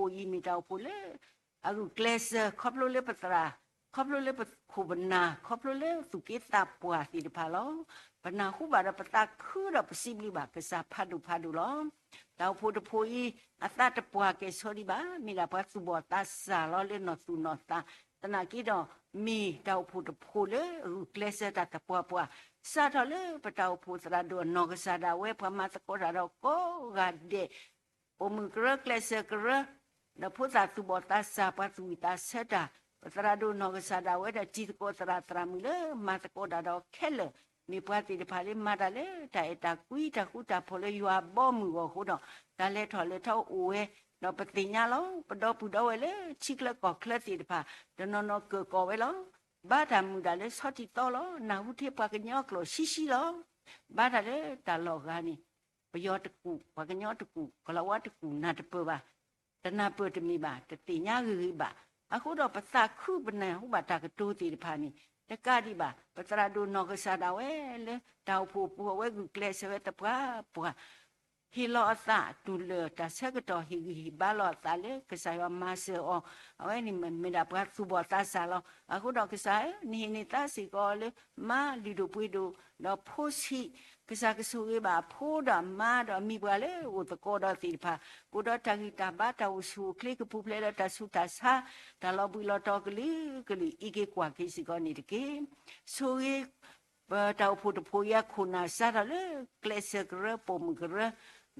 တၢ်အိၣ်ဖှိၣ်အံၤမ့ၢ်တၢ်အိၣ်ဖှိၣ်လၢ အဂုာ်ကျဲးစၢး ခီဖျိလၢပသရၣ်, ခီဖျိလၢပခိၣ်ပနၢ်, ခီဖျိလၢသူၣ်က့သးပှၢ်သ့ၣ်တဖၣ်လီၤ. ပနၢ်ဟူဘၣ်ဒီးပသးခုဒီးပစံးဘျုးဘၣ်ကစၢ်ဖးဒိၣ်ဖးဒိၣ်လီၤ. တၢ်အိၣ်ဖှိၣ်တဖှိၣ်အံၤ အသးတပှၢ်ကဲၣ်ဆိးဒံးဘၣ်, မ့ၢ်ဒၣ်ပှၤသူၣ်ဘီၣ်သးစၢ်လီၤလၢနီၢ်သူၣ်နီၢ်သး, သနာ်က့ဒီး မ့ၢ်တၢ်အိၣ်ဖှိၣ်တဖှိၣ်လၢအဂုာ်ကျဲးစၢးတၢ်သပှၢ်ပှၢ်, စးထီၣ်လၢပတၢ်အိၣ်ဖှိၣ်သရၣ်ဒိၣ်အနီၢ်ကစၢ်ဒၣ်ဝဲ ပှၤမၤသကိးတၢ်ဒီးကိးဂၤဒဲး ပိာ်မုၣ်ကရၢကျဲးစၢးကရၢ, ဒီးဖိသၣ်သူၣ်ဘီၣ်သးစၢ် ပှၤသူၣ်ဝံၣ်သးဆၢတၢ်, ပသရၣ်ဒိၣ်နီၢ်ကစၢ်ဒၣ်ဝဲဒီးတံၤသကိးသရၣ်သရၣ်မုၣ်လၢမၤသကိးတၢ်ဒီးခဲလၢာ်, မ့ၢ်ပှၤသ့ၣ်တဖၣ်လၢမၤတၢ်လၢတၢ်အဲၣ်တၢ်ကွံတၢ်ဃူတၢ်ဖိးလၢယွၤအဘီအမုၢ်အဂီၢ်အဃိဒီး တၢ်လဲၤထီၣ်လဲၤထီအိၣ်ဝဲ, ဒီးပသ့ၣ်ညါလီၤ. ပဒီပုၢ်ဒီဝဲၢ်လၢထံချၢကီၢ်ချၢသ့ၣ်တဖၣ် တနီၤနီၤကၢၢ်ကီၢ်ဝဲလီၤ. ဘါတၢ်မုာ်တၢ်လၢဆီထံသီလီၤ. နၢ်ဟူထဲပှၤကညီကျိာ်ဆံးဆံးလီၤ. ဘါတၢ်လၢတၢ်လီၢ်ဂၤန့ၣ် ပယီၤတကူၣ်, ပှၤကညီတကူၣ်, ကလီၤဝါတကူၣ် နၢ်တပၢၢ်ဘၣ်, တနၢ်ပၢၢ်တမ့ၢ်ဘၣ်, တသ့ၣ်ညါဂ့ၤဂ့ၤဘၣ်. အဃိဒီးပသးခုပနၢ်ဟူဘၣ်တၢ်ကတိၤသ့ၣ်တဖၣ်န့ၣ် တကးဒံးဘၣ် ပသရၣ်ဒိၣ်နီၢ်ကစၢ်ဒၣ်ဝဲလၢတၢ်အိၣ်ဖှိၣ်အပူၤ အဝဲဂုာ်ကျဲးစၢးဝဲသပှၢ်ပှၢ် ဟ့ၣ်လီၤအသးတူၢ်လၢာ်တၢ်ဆၢကတီၢ် ဟ့ၣ်ဂံၢ်ဟ့ၣ်ဘါလီၤအသးလၢကစၢ်ယွၤမၤစၢၤအီၤ, အဝဲန့ၣ်မ့ၢ်ဒၣ်ပှၤသူၣ်ဘီၣ်သးစၢ်လီၤ. အဃိဒီးကစၢ်ဧၢ, နဟ့ၣ်န့ၢ်သးစ့ၢ်ကီးလၢ မါလုၢ်ဒိၣ်ပှ့ၤဒိၣ်, ဒီးဖိဆံး, ကစၢ်ကဆိၣ်ဂ့ၤဘၣ်အဖိဒီးအမါဒီးအမံၤပှၢ်လၢအိၣ်သကိးဒီးသ့ၣ်တဖၣ်, ကအိၣ်ဒီးတၢ်ဂံၢ်တၢ်ဘါတၢ်အိၣ်ဆူၣ်အိၣ်ချ့ ကပူၤဖျဲးဒီးတၢ်ဆူးတၢ်ဆါ, တၢ်လီၤဘှံးလီၤတီၤကလုာ်ကလုာ် အံးက့ၤကွၢ်က့ၤစ့ၢ်ကီးန့ၣ်တက့ၢ်. ဆိၣ်ဂ့ၤ ပတၢ်အိၣ်ဖှိၣ်တဖှိၣ်အံၤအခိၣ်နၢ် စးထီၣ်လၢကျဲးစၢးကရၢ ပိာ်မုၣ်ကရၢ,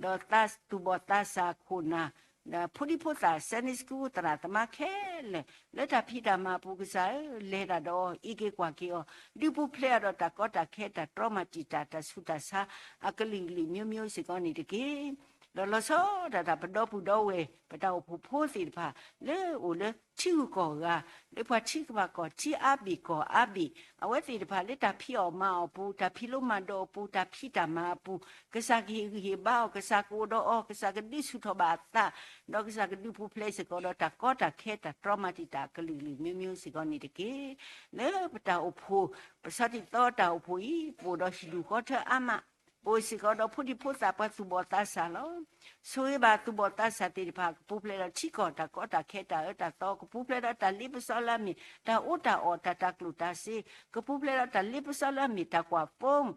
ဒီးသူၣ်ဘီၣ်သးစၢ်အခိၣ်နၢ်, ဒီးဖိဒံဖိသၣ် Sunday School သရၣ်သမါခဲလၢာ် လၢတၢ်ဖံးတၢ်မၤအပူၤ ကစၢ်ဧၢ, လဲၤတၢ်ဒီးအီၤ အံးက့ၤကွၢ်က့ၤအီၤ, ဒုးပူၤဖျဲးအီၤဒီးတၢ်ကီတၢ်ခဲ တၢ်တြီမၤတံာ်တာ် တၢ်ဆူးတၢ်ဆါ အကလုာ်ကလုာ်မျိုးမျိုးစ့ၢ်ကီးန့ၣ်တက့ၢ်. ဒီးလီၤဆီဒၣ်တၢ် ပဒီပုၢ်ဒီဝဲၢ် ပတၢ်အိၣ်ဖှိၣ်ဖိသ့ၣ်တဖၣ် လၢအိၣ်လၢထံဂုၤကီၢ်ဂၤ, လၢပှၤထံကပၤကီၢ် ထံအါဘ့ၣ်ကီၢ်အါဘ့ၣ်, အဝဲသ့ၣ်တဖၣ်လၢတၢ်ဖံးအီၣ်မၤအီၣ်အပူၤ, တၢ်ဖံးလိမၤဒိးအပူၤ, တၢ်ဖံးတၢ်မၤအပူၤ, ကစၢ်ကဟ့ၣ်ဂံၢ်ဟ့ၣ်ဘါအီၤ, ကစၢ်ကအိၣ်ဒီးအီၤ, ကစၢ်ကဒုးဆူၣ်ထီၣ်ဘၣ်အသး, ဒီးကစၢ်ကဒုးပူၤဖျဲးစ့ၢ်ကီးဒီးတၢ်ကီတၢ်ခဲ တၢ်တြီမၤတံာ်တာ် အကလုာ်ကလုာ်မျိုးမျိုးစ့ၢ်ကီးန့ၣ်တက့ၢ်. လၢပတၢ်အိၣ်ဖှိၣ်, ပဆီထံသီတၢ်အိၣ်ဖှိၣ်အံၤ ပအိၣ်ဒီးဟံၣ်ဒူၣ်ဃီထၢအါမး, ပအိၣ်စ့ၢ်ကီးဒီးဖိဒံဖိသၣ် ပှၤသူၣ်ဘီၣ်သးစၢ်လီၤ. ဆိၣ်ဂ့ၤဘၣ်သူၣ်ဘီၣ်သးစၢ်သ့ၣ်တဖၣ် ကပူၤဖျဲးဒီးထံကီၢ်တၢ်ကီတၢ်ခဲတၢ်အၢတၢ်သီ, ကပူၤဖျဲးဒီးတၢ်လ့ပစီလၢအမ့ၢ်တၢ်အီၣ်တၢ်အီ တၢ်တၤကျိၣ်တၤစ့, ကပူၤဖျဲးဒီးတၢ်လ့ပစီလၢအမ့ၢ်တၢ်ကွၢ် phone,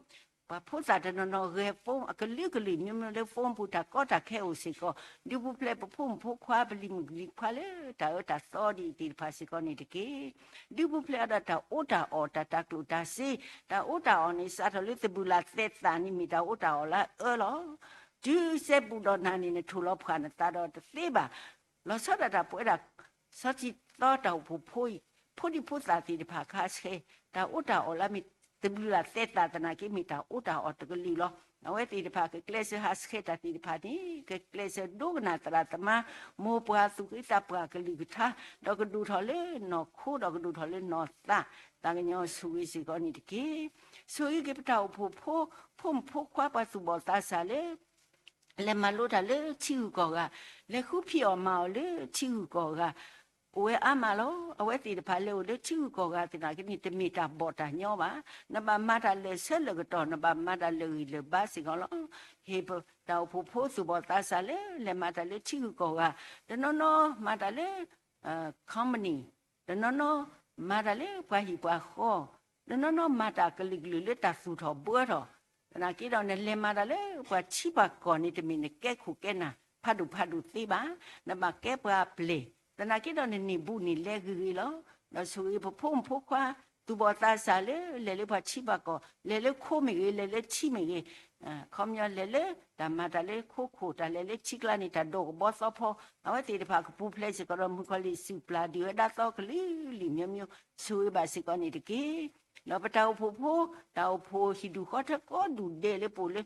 ပှၤဖိသၣ်တနီၤနီၤဂဲၤ phone အကလုာ်ကလုာ်မျိုးမျိုးလၢ phone ပူၤ တၢ်ကီတၢ်ခဲအိၣ်စ့ၢ်ကီး, ဒုးပူၤဖျဲးပဖိမုၣ်ဖိခွါ ပလံၤမုၣ်ကလံၤခွါလၢတၢ်အၢတၢ်သီဒ်အံၤသ့ၣ်တဖၣ်စ့ၢ်ကီးန့ၣ်တက့ၢ်. ဒုးပူၤဖျဲးအီၤဒီးတၢ်အီၣ်တၢ်အီ တၢ်တၤကျိၣ်တၤစ့, တၢ်အီၣ်တၢ်အီန့ၣ် စးထီၣ်လၢသဘုၣ်လၢ်သဲးသးန့ၣ် မ့ၢ်တၢ်အီၣ်တၢ်အီလၢအအၢလီၤ. တုၤစဲဘူးဒီးနၤန့ၣ် နထိၣ်လီၤဖှၣ်နသးဒီးတသ့ဘၣ်. လီၤဆီဒၣ်တၢ်ပဝဲဒၣ် ဆီထံသီတၢ်အိၣ်ဖှိၣ်ဖိအံၤ, ဖိဒံဖိသၣ်သ့ၣ်တဖၣ်ခါဆှဲ တၢ်အီၣ်တၢ်အီလၢအမ့ၢ်သဘုၣ်လၢ်သဲးသးသနာ်က့ မ့ၢ်တၢ်အီၣ်တၢ်အီတကလုာ်လီၤ. အဝဲသ့ၣ်တဖၣ်ကကျဲးစၢးဟးဆှဲးတၢ်သ့ၣ်တဖၣ်န့ၣ် ကကျဲးစၢးဒိကနၣ်သရၣ်သမါ, မိၢ်ပှၢ်သူၣ်က့သးပှၢ်ကလုၢ်ကထါ, ဒီးကဒိၣ်ထီၣ်လၢနီၢ်ခိ ဒီးကဒိၣ်ထီၣ်လၢနီၢ်သး, သးကညီၤဆိၣ်ဂ့ၤစ့ၢ်ကီးန့ၣ်တက့ၢ်. ဆိၣ်ဂ့ၤက့ၤပတၢ်အိၣ်ဖှိၣ်ဖိ, ဖိမုၣ်ဖိခွါ ပှၤသူၣ်ဘီၣ်သးစၢ်လၢ လဲၤမၤလိတၢ်လၢထံဂုၤကီၢ်ဂၤ, လဲၤဃုဖံးအီၣ်မၤအီၣ်လၢထံဂုၤကီၢ်ဂၤ, အိၣ်ဝဲအါမးလီၤ. အဝဲသ့ၣ်တဖၣ်လဲၤအိၣ်လၢထံဂုၤကီၢ်ဂၤသနာ်က့န့ၣ် တမ့ၢ်တၢ်ဘီၣ်တၢ်ညီဘၣ်. နဘၣ်မၤတၢ်လၢာ်ဆၢလၢာ်ကတီၢ်, နဘၣ်မၤတၢ်လၢာ်ဂံၢ်လၢာ်ဘါစ့ၢ်ကီးလီၤ. ဟ့ၣ်ပတၢ်အိၣ်ဖှိၣ်ဖိသူၣ်ဘီၣ်သးစၢ်လၢ လဲၤမၤတၢ်လၢထံဂုၤကီၢ်ဂၤ, တနီၤနီၤမၤတၢ်လၢ company, တနီၤနီၤမၤတၢ်လၢပှၤဟံၣ်ပှၤဃီ, တနီၤနီၤမၤတၢ်ကလုာ်ကလုာ်လၢတၢ်သူၣ်ထီၣ်ဘှီထီၣ်, သနာ်က့ဒီး နလဲၤမၤတၢ်လၢပှၤထံပှၤကီၢ်န့ၣ် တမ့ၢ်နကဲခိၣ်ကဲနၢ်ဖးဒိၣ်ဖးဒိၣ်သ့ဘၣ်. နဘၣ်ကဲပှၤပျဲၢ်, သနာ်က့ဒီး နန့ၢ်ဘူးန့ၢ်လဲဂ့ၤဂ့ၤလီၤ. ဒီးဆိၣ်ဂ့ၤပဖိမုၣ်ဖိခွါ သူၣ်ဘီၣ်သးစၢ်လၢ လဲၤလၢပှၤထံပှၤကီၢ်, လဲၤလၢခိမ့ၢ်ဂ့ၤ, လဲၤလၢထံမ့ၢ်ဂ့ၤ, ခီပညီလဲၤလၢတၢ်မၤတၢ်လၢခိခိၣ်, တၢ်လဲၤလၢထံကျါန့ၣ် တၢ်ဒိၣ်ကဘီသီဖီ, အဝဲသ့ၣ်တဖၣ်ကပူၤဖျဲးစ့ၢ်ကီးဒီး မုၣ်ကီၤလံၢ်စုၣ်ပျၢ်ဒုၣ်ဝဲဒၣ်သီကလုာ်ကလုာ်မျိုးမျိုး, ဆိၣ်ဂ့ၤဘၣ်စ့ၢ်ကီးန့ၣ်တက့ၢ်. ဒီးပတၢ်အိၣ်ဖှိၣ်ဖိ, တၢ်အိၣ်ဖှိၣ်ဟံၣ်ဒူၣ်ဃီထၢကိးဒူၣ်ဒဲးလၢပအိၣ်လၢ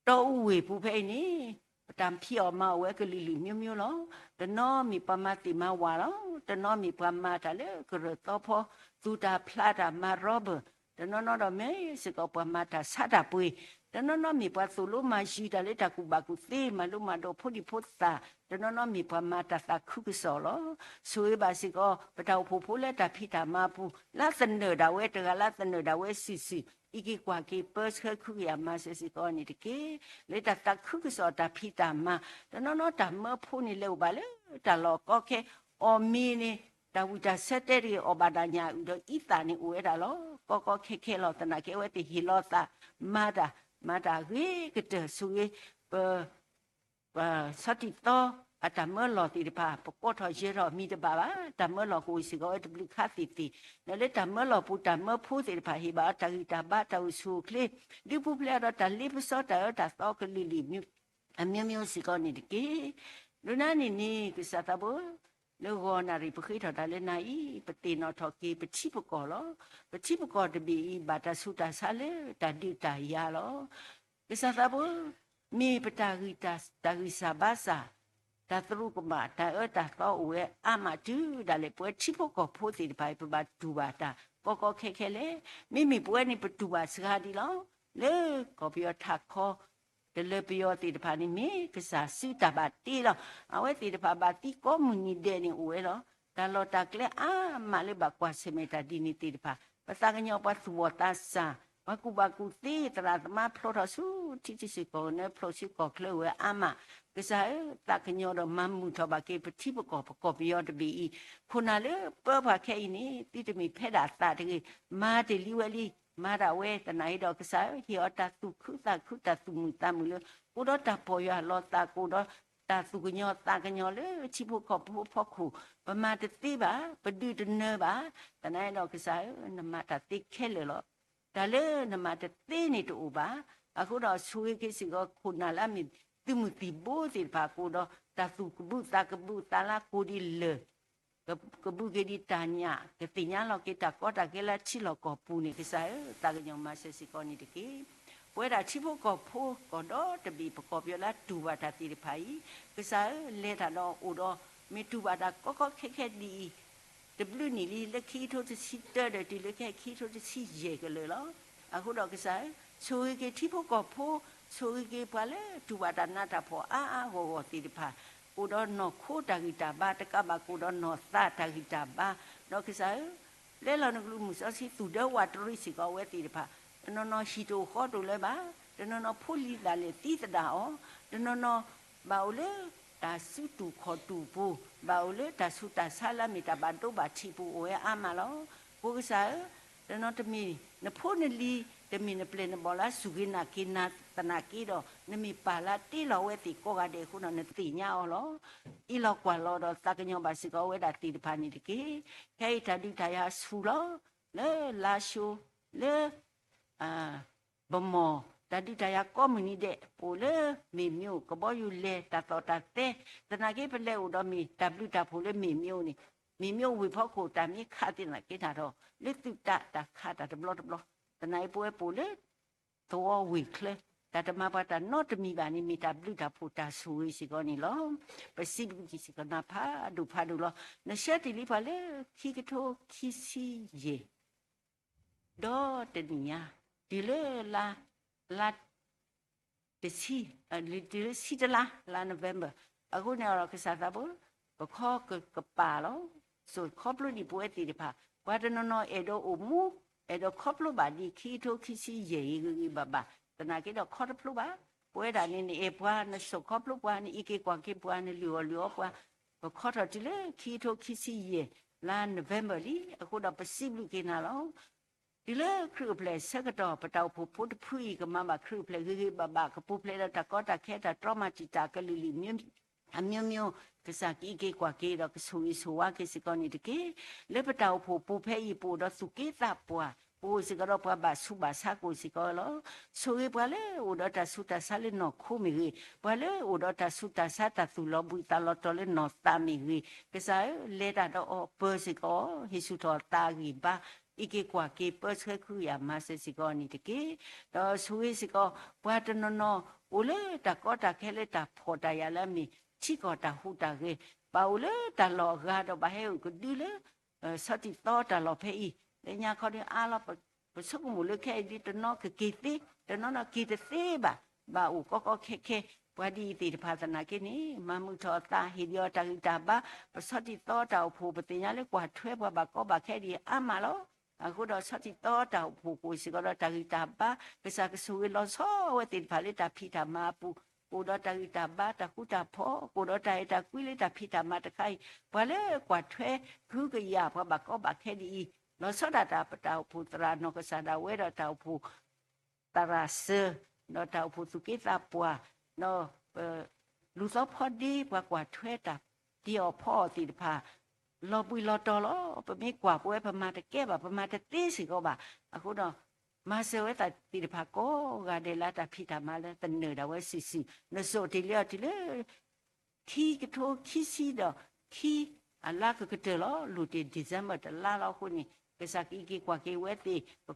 တီအူဝ့ၢ်ပူၤဖဲအံၤန့ၣ်, ပတၢ်ဖံးအီၣ်မၤအီၣ်ဝဲကလုာ်လုာ်မျိုးမျိုးလီၤ. တနီၤမ့ၢ်ပှၤမၤသ့ၣ်မၤဝၣ်လီၤ. တနီၤမ့ၢ်ပှၤမၤတၢ်လၢကရၢၢ်သီဖီ, သူၣ်တၢ်ဖျးတၢ်မၤ rubber, တနီၤနီၤဒီးမ့ၢ်စ့ၢ်ကီးပှၤမၤတၢ်ဆါတၢ်ပှ့ၤ, တနီၤနီၤမ့ၢ်ပှၤသိၣ်လိမၤယုၤတၢ်လၢတၢ်ကူၣ်ဘၣ်ကူၣ်သ့ မၤလိမၤဒိးဖိဒံဖိသၣ်, တနီၤနီၤမ့ၢ်ပှၤမၤတၢ်သးခုကစီၣ်လီၤ. ဆိၣ်ဂ့ၤဘၣ်စ့ၢ်ကီး ပတၢ်အိၣ်ဖှိၣ်ဖိလၢတၢ်ဖံးတၢ်မၤအပူၤ, လၢသနၢၣ်ဒၣ်ဝဲတဂၤ လၢသနၢၣ်ဒၣ်ဝဲစုာ်စုာ် အံးက့ၤကွၢ်က့ၤ ပၢဆှၢခုကယၤမၤစၢၤစ့ၢ်ကီးန့ၣ်တက့ၢ်. လၢတၢ်သးခုကစီၣ်တၢ်ဖံးတၢ်မၤ တနီၤနီၤတၢ်မၢဖိန့ၣ်လဲၤအိၣ်ဘၣ်လၢတၢ်လီၢ်ကီခဲ အီၣ်မ့ၤန့ၣ် တၢ်ဝံၣ်တၢ်ဆၢတဲတဂ့ၤ အီၣ်ဘၣ်တၢ်ညၣ်အုၣ်ဒီးအံသၣ်န့ၣ်အိၣ်ဝဲဒၣ်လီၤ. ကီကီခဲခဲလီၤ. သနာ်က့အဝဲသ့ၣ်ဟ့ၣ်လီၤသး မၤတၢ် မၤတၢ်ဂ့ၤကတၢၢ်ဆိၣ်ဂ့ၤ ပ ပဆီၣ်တံၢ်သီ အတၢ်မၢလီၢ်သ့ၣ်တဖၣ် ပကိးထီၣ်ယဲၤထီၣ်မံၤတဘၣ်ဘၣ်. တၢ်မၢလီၢ်ကအိၣ်စ့ၢ်ကီးဝဲတဘျုးခါသ့ၣ်သ့ၣ် ဒီးလၢတၢ်မၢလီၢ်ပူၤ တၢ်မၢဖိသ့ၣ်တဖၣ် ဟ့ၣ်ဘၣ်အီၤတၢ်ဂံၢ်တၢ်ဘါ တၢ်အိၣ်ဆူၣ်အိၣ်ချ့ ဒုးပူၤဖျဲးအီၤဒီးတၢ်လ့ပစီတၢ်အၢတၢ်သီကလုာ်လုာ် အမျိုးမျိုးစ့ၢ်ကီးန့ၣ်တက့ၢ်. ဒ်န့ၣ်အံၤန့ၣ် ကစၢ်သးဘိ လၢဂီၤနၣ်ရံၣ် ပဃ့ထီၣ်တၢ်လၢနၤအံၤ ပသ့ၣ်နီၣ်ထီၣ်က့ၤ ပထံပကီၢ်လီၤ. ပထံပကီၢ်တဘ့ၣ်အံၤ ဘၣ်တၢ်ဆူးတၢ်ဆါလၢတၢ်ဒုးတၢ်ယၤလီၤ. ကစၢ်သးဘိ မ့ၢ်ပတၢ်ဂံၢ်တၢ် တၢ်ဂံၢ်စၢ်ဘါစၢ် တၢ်သရူးကမၣ် တၢ်အၢတၢ်သီအိၣ်ဝဲအါမးတုၤဒၣ်လဲာ် ပဝဲထံဖိကီၢ်ဖိသ့ၣ်တဖၣ်အံၤ ပဘၣ်တူၢ်ဘၣ်တၢ်ကီကီခဲခဲလဲၣ်. မ့မ့ၢ်ပဝဲန့ၣ် ပတူၢ်ဘၣ်စှၤဒံးလီၤ. လၢကီၢ်ပယီၤထးခီ တလၢပယီၤသ့ၣ်တဖၣ်န့ၣ် မ့ၢ်ကစၢ်စုတၢ်ဘၣ်တ့လီၤ. အဝဲသ့ၣ်တဖၣ်ဘၣ်သံကိးမုၢ်နံၤဒဲးန့ၣ်အိၣ်ဝဲလီၤ. တၢ်လီၢ်တၢ်ကျဲအါမးလၢဘၣ်ကွၢ်ဆၢၣ်မဲာ်တၢ်ဒ်န့ၣ်သ့ၣ်တဖၣ် ပသးကညီၤပှၤသူၣ်ဘီၣ်သးစၢ် ပှၤကူၣ်ဘၣ်ကူၣ်သ့ သရၣ်သမါဖျိထီၣ်ဆူထံဆူၣ်ကီၢ်ကနၢ ဖျိဆူကီၢ်ချၢဝဲအါမး, ကစၢ်ဧၢ, သးကညီၤဒီးမၤမုာ်ထီၣ်ဘၣ်က့ၤ ပထံပကီၢ် ပကီၢ်ပယီၤတဘ့ၣ်အံၤ, ခိၣ်နၢ်လၢပၢပှၤခဲအံၤန့ၣ် သုတမ့ၢ်ဖဲဒၣ်သးတဂ့ၤ, မၤတ့ၢ်လံဝဲလံ, မၤဒၣ်ဝဲ, သနာ်က့ဒီးကစၢ်ဧၢ, ဟ့ၣ်အီၤတၢ်သူၣ်ခုသးခု တၢ်သူၣ်မုာ်သးမုာ်လၢ ကအိၣ်ဒီးတၢ်ပီၢ်ယၢ်လီၤသး ကအိၣ်ဒီးတၢ်သူၣ်ကညီၤသးကညီၤလၢထံဖိကီၢ်ဖိအဖီခိၣ်, ပမၤတသ့ဘၣ်, ပဒုးတနၢၤဘၣ်, သနာ်က့ဒီးကစၢ်ဧၢ, နမၤတၢ်သ့ခဲလၢာ်လီၤ. တၢ်လၢနမၤတသ့န့ၣ်တအိၣ်ဘၣ်. အဃိဒီးဆိၣ်ဂ့ၤက့ၤစ့ၢ်ကီး ခိၣ်နၢ်လၢအမ့ၢ်သုးမုၢ်သံၣ်ဘိသ့ၣ်တဖၣ် ကအိၣ်ဒီးတၢ်သူၣ်ကဘုၣ်သးကဘုၣ်သးလၢကိၢ်ဒံးလၢာ်, ကဘုၣ်က့ၤဒံးတၢ်ညၣ်, ကသ့ၣ်ညါလီၤက့ၤတၢ်ကီတၢ်ခဲလၢထံလီၢ်ကီၢ်ပူၤန့ၣ် ကစၢ်ဧၢ, သးကညီၤမၤစၢၤစ့ၢ်ကီးန့ၣ်တက့ၢ်. ပဝဲဒၣ်ထံဖိကီၢ်ဖိကီၢ်ဒီတဘ့ၣ် ပကီၢ်ပယီၤလၢတူၢ်ဘၣ်တၢ်သ့ၣ်တဖၣ်အံၤ, ကစၢ်ဧၢ, လဲၤတၢ်ဒီးအိၣ်ဒီး မ့ၢ်တူၢ်ဘၣ်တၢ်ကီကီခဲခဲဒ်အံၤ တဘျုးနံၣ်လံ လၢခံကထိတဆံတၢဒီးတုၤလၢခဲခံကထိတဆံယဲၢ်ကလၢာ်လီၤ. အဃိဒီးကစၢ်ဧၢ, ဆိၣ်ဂ့ၤက့ၤထံဖိကီၢ်ဖိ, ဆိၣ်ဂ့ၤက့ၤပှၤလၢတူၢ်ဘၣ်တၢ်နးတၢ်ဖှီၣ်အါအါဂီၢ်ဂီၢ်သ့ၣ်တဖၣ်, ကအိၣ်ဒီးနီၢ်ခိတၢ်ဂံၢ်တၢ်ဘါ တကးဘၣ်ကအိၣ်ဒီးနီၢ်သးတၢ်ဂံၢ်တၢ်ဘါ, ဒီးကစၢ်ဧၢ, ပျဲလီၤနကလုၢ်မုၢ်စီဆှံသူၣ်ဒၢဝးတရံးစ့ၢ်ကီးအဝဲသ့ၣ်တဖၣ်, တနီၤနီၤဟံၣ်တအိၣ်ဃီတအိၣ်လၢၤဘၣ်, တနီၤနီၤဖိလံၤသၣ်လဲာ်သံသဒၣ်အီၤ, တနီၤနီၤ ဘၣ်အိၣ်လၢတၢ်စုတူၢ်ခီၣ်တူၢ်ပူၤ, ဘၣ်အိၣ်လၢတၢ်ဆူးတၢ်ဆါလၢအမ့ၢ်တၢ်ဘၣ်ဒိဘၣ်ထံးပူၤအိၣ်ဝဲအါမးလီၤ. ပကစၢ်ဧၢ, တနီၤတမ့ၢ်နဖိနလံၤ, တမ့ၢ်နပျဲၢ်နဘီၣ်လၢအစူၢ်က့ၤနာ်က့ၤနၤသနာ်က့ဒီး နမ့ၢ်ပာ်လၢတ့လီၤဝဲသ့ၣ်ကိးဂၤဒဲးအဃိဒီး နသ့ၣ်ညါအီၤလီၤ. အ့ၣ်လီၤကွၢ်လီၤဒီးသးကညီၤဘၣ်စ့ၢ်ကီးဝဲဒၣ်သ့ၣ်တဖၣ်န့ၣ်တက့ၢ်. ခဲအံၤတၢ်ဒုးတၢ်ယၤဆူၣ်လီၤ, လၢလါၡိ, လၢ ဗန်းမော်, တၢ်ဒုးတၢ်ယၤကိးမုၢ်နံၤဒဲး ပအိၣ်လၢမေ့ၣ်မၠိၣ်, ကဘီယူၤလဲၤတၢ်သီၣ်တၢ်သဲ, သနာ်က့ပလဲၤအိၣ်ဒီးမ့ၢ်တၢ်ဘျုးတၢ်ဖှိၣ်လၢမေ့ၣ်မၠိၣ်န့ၣ်, မေ့ၣ်မၠိၣ်ဝ့ၢ်ဖီခိၣ် တၢ်မ့ၢ်ခးသ့ၣ်သနာ်က့တၢ်ဒီး လၢသုးတၢ်တၢ်ခးတၢ်တဘျီတဘျီ, သနာ်က့ပဝဲပအိၣ်လၢ သဝီဝ့ၢ်ချၢ, တၢ်တမၤပှၤတၢ်နီတမံၤဘၣ်န့ၣ် မ့ၢ်တၢ်ဘျုးတၢ်ဖှိၣ်တၢ်ဆိၣ်ဂ့ၤစ့ၢ်ကီးန့ၣ်လီၤ. ပစံးဘျုးက့ၤစ့ၢ်ကီးနၤဖးဒိၣ်ဖးဒိၣ်လီၤ. နဆှၢတ့ၢ်လံပှၤလၢခံကထိခံဆံယဲၢ် ဒီးတနံၣ်ညါ, တုၤလၢလါ, လါတဆံ, တုၤလၢဆံတလါ, လါ November, အဃိန့ၣ်ဒီးကစၢ်သးဘိ, ပခီကပၤလီၤ. စိာ်ခီဖျိဒံးပဝဲသ့ၣ်တဖၣ်, ပှၤတနီၤနီၤအဲၣ်ဒိးအိၣ်မူ, အဲၣ်ဒိးခီဖျိဘၣ်ဒံးခံကထိခံဆံယဲၢ်ဂ့ၤဂ့ၤဘၣ်ဘၣ်, သနာ်က့ဒီးခီတဖျိဘၣ်, ပဝဲဒၣ်န့ၣ် နအဲၣ်ပှၤ နစိာ်ခီဖျိပှၤ နအံးက့ၤကွၢ်က့ၤပှၤ နလုၢ်အီၣ်လုၢ်အီပှၤ, ပခီထီၣ်တုၤလၢခံကထိခံဆံယဲၢ် လါ November လံ, အဃိဒီးပစံးဘျုးက့ၤနၤလီၤ. တုၤလၢခရံာ်အိၣ်ဖျဲၣ် ဆၢကတီၢ် ပတၢ်အိၣ်ဖှိၣ်ဖိတဖုအံၤ ကမၤဘၣ်ခရံာ်အိၣ်ဖျဲၣ်ဂ့ၤဂ့ၤဘၣ်ဘၣ်, ကပူၤဖျဲးဒီးတၢ်ကီတၢ်ခဲ တၢ်တြီမၤတံာ်တာ်ကလုာ်လုာ် အမျိုးမျိုး, ကစၢ်ကအံးက့ၤကွၢ်က့ၤဒီးကဆိၣ်ဂ့ၤဆိၣ်ဝါက့ၤစ့ၢ်ကီးန့ၣ်တက့ၢ်. လၢပတၢ်အိၣ်ဖှိၣ်ပူၤဖဲအံၤ ပအိၣ်ဒီးသူၣ်က့သးပှၢ်, ပအိၣ်စ့ၢ်ကီးဒီးပှၤဘၣ်ဆူးဘၣ်ဆါကအိၣ်စ့ၢ်ကီးလီၤ. ဆိၣ်ဂ့ၤပှၤလၢအိၣ်ဒီးတၢ်ဆူးတၢ်ဆါလၢနီၢ်ခိမ့ၢ်ဂ့ၤ, ပှၤလၢအိၣ်ဒီးတၢ်ဆူးတၢ်ဆါ တၢ်သူၣ်လီၤဘှံးသးလီၤတီၤလၢနီၢ်သးမ့ၢ်ဂ့ၤ, ကစၢ်ဧၢ, လဲၤတၢ်ဒီးအီၤပၢၤစ့ၢ်ကီး, ဟ့ၣ်ဆူၣ်ထီၣ်သးအဂံၢ်ဘါ, အံးက့ၤကွၢ်က့ၤ ပၢဆှၢခုကယာ်မၤစၢၤစ့ၢ်ကီးန့ၣ်တက့ၢ်. ဒီးဆိၣ်ဂ့ၤစ့ၢ်ကီး ပှၤတနီၤနီၤ အိၣ်လၢတၢ်ကီတၢ်ခဲလၢတၢ်ဖှီၣ်တၢ်ယာ်လၢအမ့ၢ် ထံကီၢ်တၢ်ဟူးတၢ်ဂဲၤ, ဘၣ်အိၣ်လၢတၢ်လီၢ်အဂၤဒီး ဘၣ်ဟဲအိၣ်ကဒုလၢ ဆီၣ်တံၢ်သီတၢ်လီၢ်ဖဲအံၤ, လၢညါခီဒုးအါလီၤ, ပဆိကမိၣ်လၢခဲအံၤဒုး တနီၤကက့ၤသ့, တနီၤနီၤက့ၤတသ့ဘၣ်, ဘၣ်အိၣ်ကီကီခဲခဲ, ပှၤဒ်အံၤသ့ၣ်တဖၣ်သနာ်က့န့ၣ် မၤမုာ်ထီၣ်အသး ဟ့ၣ်ဒံးအီၤတၢ်ဂံၢ်တၢ်ဘါ, ပဆီၣ်တံၢ်သီတၢ်အိၣ်ဖှိၣ် ပသ့ၣ်ညါလၢကွၢ်ထွဲပှၤဘၣ်ကီဘၣ်ခဲဒ်အံၤအါမးလီၤ. အဃိဒီးဆီၣ်တံၢ်သီတၢ်အိၣ်ဖှိၣ် ကအိၣ်စ့ၢ်ကီးဒီးတၢ်ဂံၢ်တၢ်ဘါ, ကစၢ်ကဆိၣ်ဂ့ၤလီၤဆီအဝဲသ့ၣ်တဖၣ်လၢတၢ်ဖံးတၢ်မၤအပူၤ, ကအိၣ်ဒီးတၢ်ဂံၢ်တၢ်ဘါ တၢ်ဃူတၢ်ဖိး, ကအိၣ်ဒီးတၢ်အဲၣ်တၢ်ကွံလၢတၢ်ဖံးတၢ်မၤတခါအံၤ, ပှၤလၢကွၢ်ထွဲ ကဟုကယာ် ပှၤဘၣ်ကီဘၣ်ခဲဒ်အံၤ, လီၤဆီဒၣ်တၢ် ပတၢ်အိၣ်ဖှိၣ်သရၣ်နီၢ်ကစၢ်ဒၣ်ဝဲဒီးတၢ်အိၣ်ဖှိၣ် သရၣ်စၢၤ, ဒီးတၢ်အိၣ်ဖှိၣ်သူၣ်က့သးပှၢ်, ဒီးပလူၤသီဖီဒ့ ပှၤကွၢ်ထွဲတၢ်တ့အီၣ်ဖီအီၣ်သ့ၣ်တဖၣ်, လီၤဘှံးလီၤတီၤလီၤ. ပမ့ၢ်ကွၢ်ပဝဲ ပမၤတကဲဘၣ်, ပမၤတသ့စ့ၢ်ကီးဘၣ်. အဃိဒီး မၤစၢၤဝဲသ့ၣ်တဖၣ်ကိးဂၤဒဲးလၢတၢ်ဖံးတၢ်မၤလၢသနၢၣ်ဒၣ်ဝဲစုာ်စုာ်, နစိာ်တ့ၢ်လံအီၤတုၤလၢ ခံကထိခံဆံဒီးခံ အလါကကတၢၢ်လီၤ. လိၣ်တ့ၢ် December တလါလီၤအဃိန့ၣ် ကစၢ်ကအံးက့ၤကွၢ်က့ၤဝဲသ့ၣ် က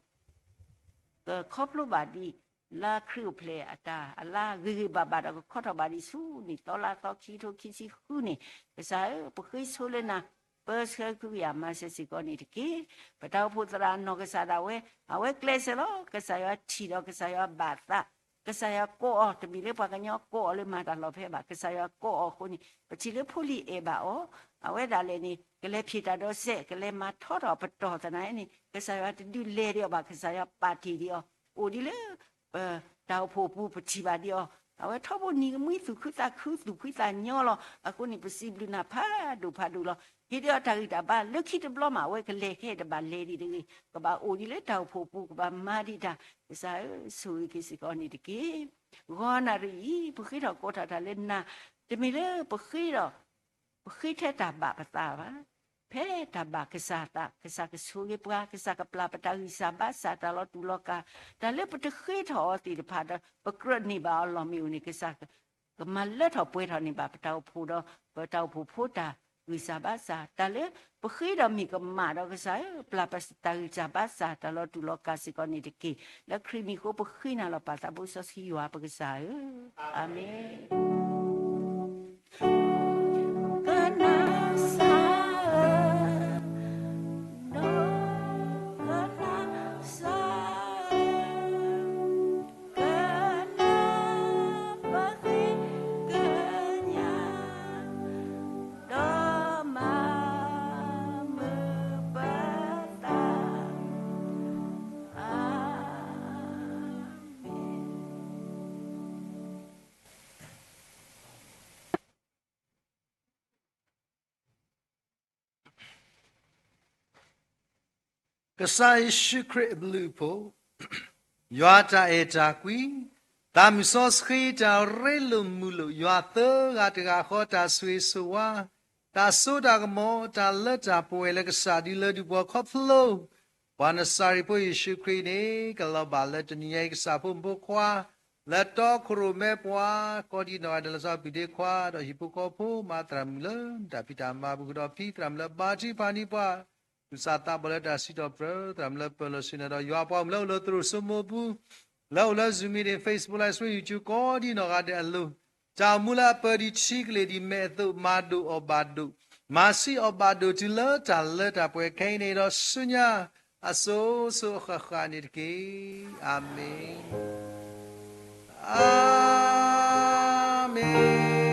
ခီဖျိဘၣ်ဒံး လါခရံာ်အိၣ်ဖျဲၣ်အတၢ်အလါဂ့ၤဂ့ၤဘၣ်ဘၣ်ဒီး ကခီထီၣ်ဘၣ်ဒံးဆူနံၣ်သီလါသီ ခံကထိခံဆံဃုန့ၣ်, ကစၢ်ဧၢ, ပဃ့ဆိလၢနၤ ပၢဆှၢကဟုကယာ်မၤစၢၤစ့ၢ်ကီးန့ၣ်တက့ၢ်. ပတၢ်အိၣ်ဖှိၣ်သရၣ်နီၢ်ကစၢ်ဒၣ်ဝဲ အဝဲကျဲးစၢးလီၤ. ကစၢ်ယွၤထံၣ်ဒီးကစၢ်ယွၤဘၣ်သး, ကစၢ်ယွၤကိးအီၤ တမ့ၢ်လၢပှၤကညီကိးအီၤလၢမၤတၢ်လီၢ်ဖဲဘၣ်. ကစၢ်ယွၤကိးအီၤအဃိန့ၣ် ပထံၣ်လၢဖိလံၤအဲၣ်ဘၣ်အီၤ, အဝဲဒၣ်လဲာ်န့ၣ် ကလဲၤဖံးတၢ်ဒီးစဲး ကလဲၤမၤထီထီၣ်ပတီၢ်သနာ်န့ၣ် ကစၢ်ယွၤတဒုးလဲၤဒံးအီၤဘၣ်, ကစၢ်ယွၤပာ်တ့ၢ်ဒံးအီၤ, အိၣ်ဒ်လၢ ပတၢ်အိၣ်ဖှိၣ်အပူၤ ပထံၣ်ဘၣ်ဒံးအီၤ, အဝဲထီဘိနံၤကမှံ သူၣ်ခုသးခု သူၣ်ဖှံသးညီလီၤ. အဃိန့ၣ် ပစံးဘျုးနၤဖးဒိၣ်ဖးဒိၣ်လီၤ. ဟ့ၣ်ဒံးအီၤတၢ်ဂံၢ်တၢ်ဘါ လၢခံတဘျီမး အဝဲကလဲၤခဲအံၤတဘၣ်လဲၤဒံးတဂ့ၤ, ကဘၣ်အိၣ်ဒံးလၢတၢ်အိၣ်ဖှိၣ်အပူၤ ကဘၣ်မၤဒံးတၢ်, ကစၢ်ဧၢ, ဆိၣ်ဂ့ၤက့ၤစ့ၢ်ကီးန့ၣ်တက့ၢ်. ဂီၤနၣ်ရံၣ်အံၤ ပဃ့ထီၣ်ကိးထီၣ်တၢ်လၢနၤ, တမ့ၢ်လၢပဃ့ဒီး ပဃ့ထဲတၢ်ဘၣ်ပသးဘၣ်, ဖဲတၢ်ဘၣ်ကစၢ်သး, ကစၢ်ကဆိၣ်ဂ့ၤပှၤ, ကစၢ်ကပျၢ်ပတၢ်ဂံၢ်စၢ်ဘါစၢ် တၢ်လီၤတူာ်လီၤကာ်, တၢ်လၢပတဃ့ထီၣ်အီၤသ့ၣ်တဖၣ်ဒီး ပကြၢးန့ၢ်ဘၣ်အီၤလီၢ်မ့ၣ်အူန့ၣ် ကစၢ်ကမၤလၢထီၣ်ပှဲၤထီၣ်န့ၢ်ဘၣ် ပတၢ်အိၣ်ဖှိၣ်ဒီး ပတၢ်အိၣ်ဖှိၣ်ဖိတၢ်ဂံၢ်စၢ်ဘါစၢ်, တၢ်လၢပဃ့ဒီးမ့ၢ်ကမၣ်ဒီး ကစၢ်ဧၢ, ပျၢ်ပတၢ်ဂံၢ်စၢ်ဘါစၢ် တၢ်လီၤတူာ်လီၤကာ်စ့ၢ်ကီးန့ၣ်တက့ၢ်. လၢခရံာ်မံၤအဃိ ပဃ့နၤလီၤ ပၢ်သးဘိစီဆှံယွၤပကစၢ်ဧၢ, အၤမ့ၣ်. ကနၣ်စၢ်ဧၢ, ကနၣ်စၢ်ဧၢ, ကနၣ်ပဃ့ကညး, ဒီးမၤမုာ်ပသး, အၤမ့ၣ်. ကစၢ်ယ့ၣ်ၡူးခရံာ်အဘျုးအဖှိၣ်, ယွၤတၢ်အဲၣ်တၢ်ကွံ, သးမုၢ်စီဆှံတၢ်ရ့လိာ်မုာ်လိာ်, ယွၤသၢဂၤတဂၤဃီတၢ်ဆိၣ်ဂ့ၤဆိၣ်ဝါ, တၢ်စိတၢ်ကမီၤ, တၢ်လၢတၢ်ပှဲၤလၢကစၢ်ဒုလၢဒုးပှၤခီဖျိ ပှၤနစၤရ့းဖိယ့ၣ်ၡူးခရံာ်န့ၣ် ကလီၤဘၣ်လၢတနံၤညါအံၤ ကစၢ်ဖိမုၣ်ဖိခွါ လၢတီခိၣ်ရိၣ်မဲပှၤ ကိးဒံးနီၢ်ဂၤဒဲး လီၤဆီဒၣ်တၢ် ပုၢ်ဒ့ခွါ ဒီးဟံၣ်ဖိဃီဖိမၤသရၣ်မုၣ်လၢတၢ်ဖံးတၢ်မၤအပူၤကဒီး ဖံသရၣ်မုၣ်လၢဘါထုကဖၣ်န့ၢ်ပှၤ သူၣ်စၢ်သးဘီၣ်လၢတၢ်စံးထီၣ်ပတြၢၤ သရၣ်မုၣ်လၢပၢၤလီၢ်ဆ့ၣ်နီၤဒီး ယွၤပှၤမုၣ်လၢအိၣ်လၢသရိာ်စိမိပူၤ လၢအိၣ်လၢ Zoom meeting, Facebook Live Stream, YouTube ကိးဒံးနီၢ်ဂၤဒဲးအလိၤ တၢ်အိၣ်မူလၢအပၢၤဒံးထံကလ့ၢ်ဒံးမဲာ်အသိး မၤဒိၣ်အီၣ်ဘၣ်ဒိၣ်, မၤဆံးအီၣ်ဘၣ်ဒိၣ်တုၤလၢတၢ်လၢတၢ်ပှဲၤခဲအံၤန့ၣ်ဒီးဆူညါ အစိၤစိၤအဃၣ်ဃၣ်န့ၣ်တက့ၢ်. အၤမ့ၣ်, အၤမ့ၣ်.